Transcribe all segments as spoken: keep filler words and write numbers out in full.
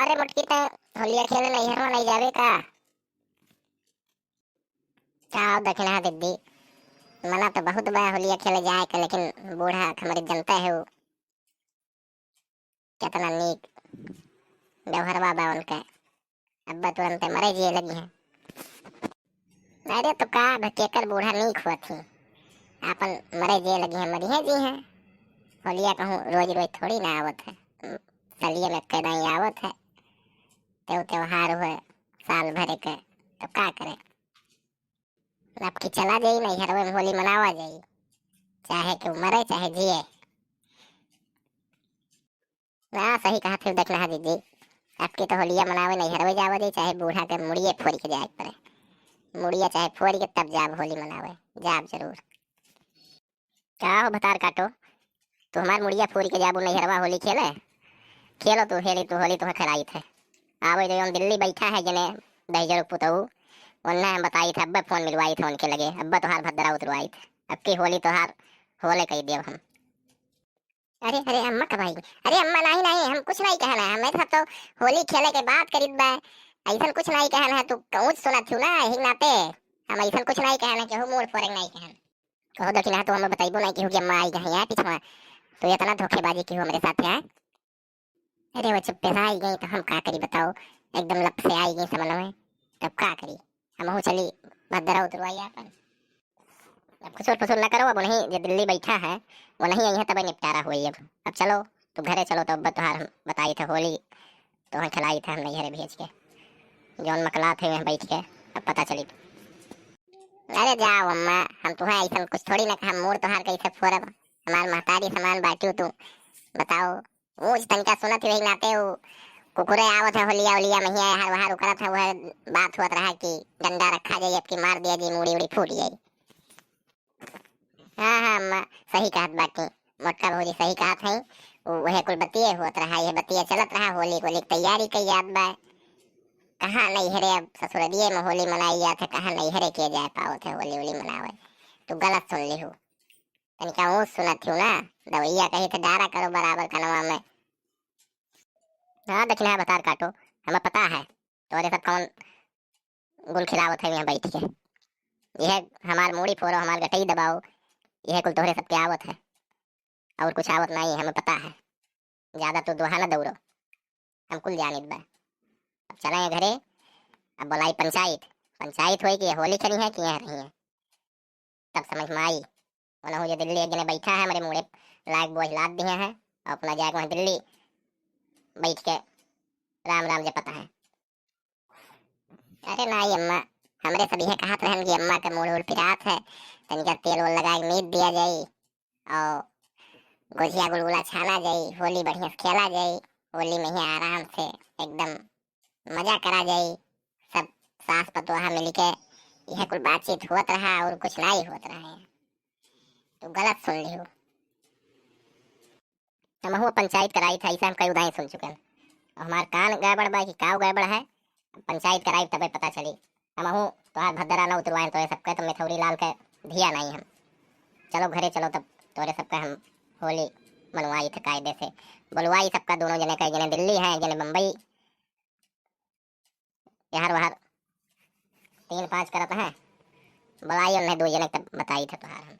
अरे मोटकी, तैं होलिया खेले नैहरवा नहीं जाबे का? का हो दखिनहा दीदी, मना तो बहुत बा होलिया खेले जाए के, लेकिन बूढ़ा हमरे जनते हो, केतना नीक व्यवहारवा बा उनके। अब्बा तुरंते मरे जिए लगिहैं। अरे तो का, अब केकर बूढ़ा नीक होत ही, आपन मरे जिए लगिहैं, मरिहैं जिहैं। होलिया कहूँ रोज रोज थोड़ी ना आवत है, सलिए में कई दाई आवत है। तेउ त्योहार हुए साल भरे के, तो का करे? अब की चला जाई नैहरवे में होली मनावा जाई, चाहे केहू मरे चाहे जिए। ना, सही कहत हो दखिनहा दीदी, अब की तो होलिया मनावे नैहरवे जावा जाई, चाहे बूढ़ा के मुड़िए फोड़ के जाए के पड़े, मुड़िया चाहे फोड़ के तब जाब होली मनावे, जाब जरूर। का हो भतार काटो, तू हमार मुड़िया फोड़ के जाबू नैहरवा होली खेले? खेलो तू, हेली तू होली, तुहे खेलाइत है। आवे जो हम दिल्ली बैठा है जने दहिजर पुतऊ, उन्हें हम बताइत है, अब्बे फोन मिलवाइत है उनके लगे, अब्बे तोहार भद्रा उतरवाइत है। अब की होली तोहार होले कही देव हम। अरे, अरे अम्मा कब आई? अरे अम्मा, नहीं, नहीं, हम कुछ नहीं कहना है, हमें सब तो होली खेले के बात करीत बा, ऐसन कुछ नहीं कहना है, तू कहूँ सुनत हूँ ना, यही नाते हम ऐसन कुछ नहीं कहना है, केहू मूड़ फोरे नहीं कहना। कहो दखिनहा, तू हमें बताइबो नहीं केहू कि अम्मा आई गई है पिछवा, तू इतना धोखेबाजी की हो मेरे साथ है। अरे वो चुप्पे से आई गई तो हम का करी बताओ, एकदम लप से आई गई समझ में, तब का करी, हमहू चली भद्रा उतरवाई आपन। अब कुछ और फसूल ना करो, अब वहीं जो दिल्ली बैठा है, वो नहीं आई है तब निपटारा हुई। अब, अब चलो, तू घरे चलो, तो अब तोहार हम बताई था होली, तो हम खिलाई था हम नैहरे भेज के, जौन मकलात है वहाँ बैठ के, अब पता चली। अरे जाओ अम्मा, हम तुम्हें ऐसा कुछ थोड़ी ना कहा, मूड़ तोहार कैसे फोरब, हमार महतारी समान बाटियो तू, बताओ। ऊँच तनिका सुनत ही वही नाते उ कुकुरे आवत है होलिया ओलिया महिया, हर वहार उकरत है, वह बात होत रहा कि डंडा रखा जाई, अब की मार दिया जी, मूड़ी उड़ी फूट जाई। हाँ, हाँ, अम्मा, सही कहत बाटी, मोटका भौजी सही कहत है। उ-, वह कुल बतिये होत रहा, यह बतिये चलत रहा, होली को लेके तैयारी कई जात बा। कहाँ नैहरे अब ससुररिये में होली मनाई जात है, कहाँ नैहरे के जाए पावत है होली ओली मनावे। तू गलत सुन लिहू, तनिका ऊँच सुनत हूँ ना, दवैया कही थे डारा करो बराबर कनवा में। हाँ, दखिनहा भतार काटो, हमें पता है तोरे सब कौन गुल खिलावत है यहाँ बैठ के। यह हमार मूड़ी फोरो, हमार गटई दबाओ, यह कुल तोहरे सबके आवत है, और कुछ आवत नहीं, हमें पता है। ज्यादा तू दोहा न दौड़ो, हम कुल जानित बा। अब चला घरे, अब बोलाई पंचायत, पंचायत होई कि ये होली खेली है कि यहाँ रही है, तब समझ में आई। उन्हों जो दिल्ली एक जने बैठा है, हमारे मूड़े लायक बोझ लाद दिए हैं, और अपना जाके वहाँ दिल्ली बैठ के राम राम जपता है। अरे नाई अम्मा, हमरे सब यह कहत रहन कि अम्मा के मूड़ उड़ पिरात है, तनिका तेल ओल लगा के मीत दिया जाई, और गोझिया गुलगुला छाना जाई, होली बढ़िया से खेला जाई, होली में ही आराम से एकदम मजा करा जाई। सब सास पतोहा मिलके यह कुल बातचीत होत रहा और कुछ नाई होत रहा है। तू गलत सुन लियो। हमहू पंचायत कराई था, ऐसा हम कई उदाई सुन चुके हैं। हमार कान गड़बड़ बा कि काव गड़बड़ है, पंचायत कराई तबे पता चली। हमहू तोहार भद्रा न उतरवाएं, तोरे सबके तो मिथौरी लाल के धिया नहीं हम। चलो घरे चलो तब, तोरे सबके हम होली मनवाई थे कायदे से। बुलवाई सबका, दोनों जने का, एक जने दिल्ली है, एक जने बम्बई, यार वार तीन पाँच करत हैं, बुलाई उन्हें दो जने तब बताई थे तोहार हम।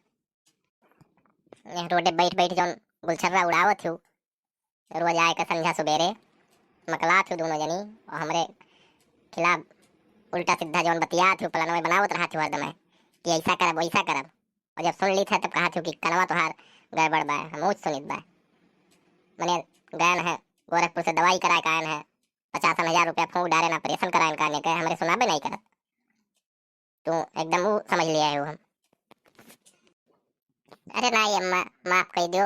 यह रोडे बैठ बैठ जौन गुलछर्रा उड़ावत हूँ, रोज आए का संझा सुबेरे मकलात हूँ दोनों जनी, और हमरे खिलाफ उल्टा सीधा जौन बतियात हूँ, प्लानवे बनावत रहत हूँ हरदम कि ऐसा करब, वैसा करब। और जब सुन ली था तब कहा थी कि कनवा तोहार गड़बड़ बा, हम ऊँच सुनित बा। मने गयन है गोरखपुर से दवाई कराए का आयन है, पचासन हजार रुपया फूंक डारे ना, ऑपरेशन कराए का, हमरे सुनाबे नहीं करत। तू एकदम ऊ समझ लिया है हम। अरे नाई अम्मा, माफ कर दियो,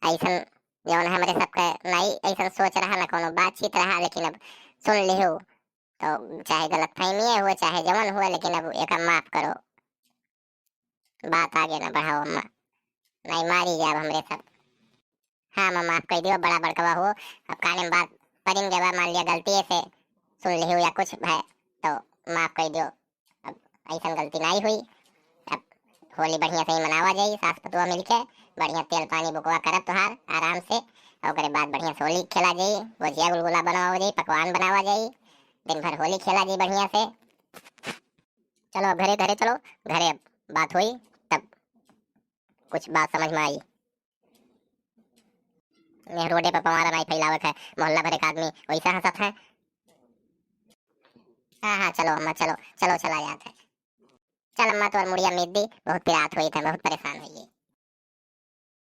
ऐसन जौन हमरे सबके नाई ऐसन सोच रहा ना, कोनो बातचीत रहा, लेकिन अब सुन लिहो तो चाहे गलतफहमी हुए चाहे जवन हुए, लेकिन अब एक माफ करो, बात आगे ना बढ़ाओ अम्मा, नाई मारी जाब हमरे सब। हाँ अम्मा, माफ कर दियो, बड़ा बड़कवा हो, अब काने में बात परिन गवा, मान लिया गलती से सुन लिहो या कुछ भय तो माफ कर दियो, अब ऐसन गलती नाई हुई। अब होली बढ़िया से ही मनावा जाई, सास पतुआ मिलके बढ़िया तेल पानी बुकवा करब तोहार आराम से, ओकरे बाद बढ़िया से होली खेला जाई, गोझिया गुलगुला बनावा जाई, पकवान बनावा जाई, दिन भर होली खेला जाई बढ़िया से। चलो अब घरे, घरे चलो, घरे अब बात होई, तब कुछ बात समझ में आई। यह रोडे पर पवारा नाई फैलावत है, मोहल्ला भरे का आदमी वैसा हंसत है। हाँ हाँ, चलो अम्मा, चलो चलो, चला जात है। चल अम्मा, तोर मुड़िया मीत दी, बहुत पिरात होई था, बहुत परेशान होई।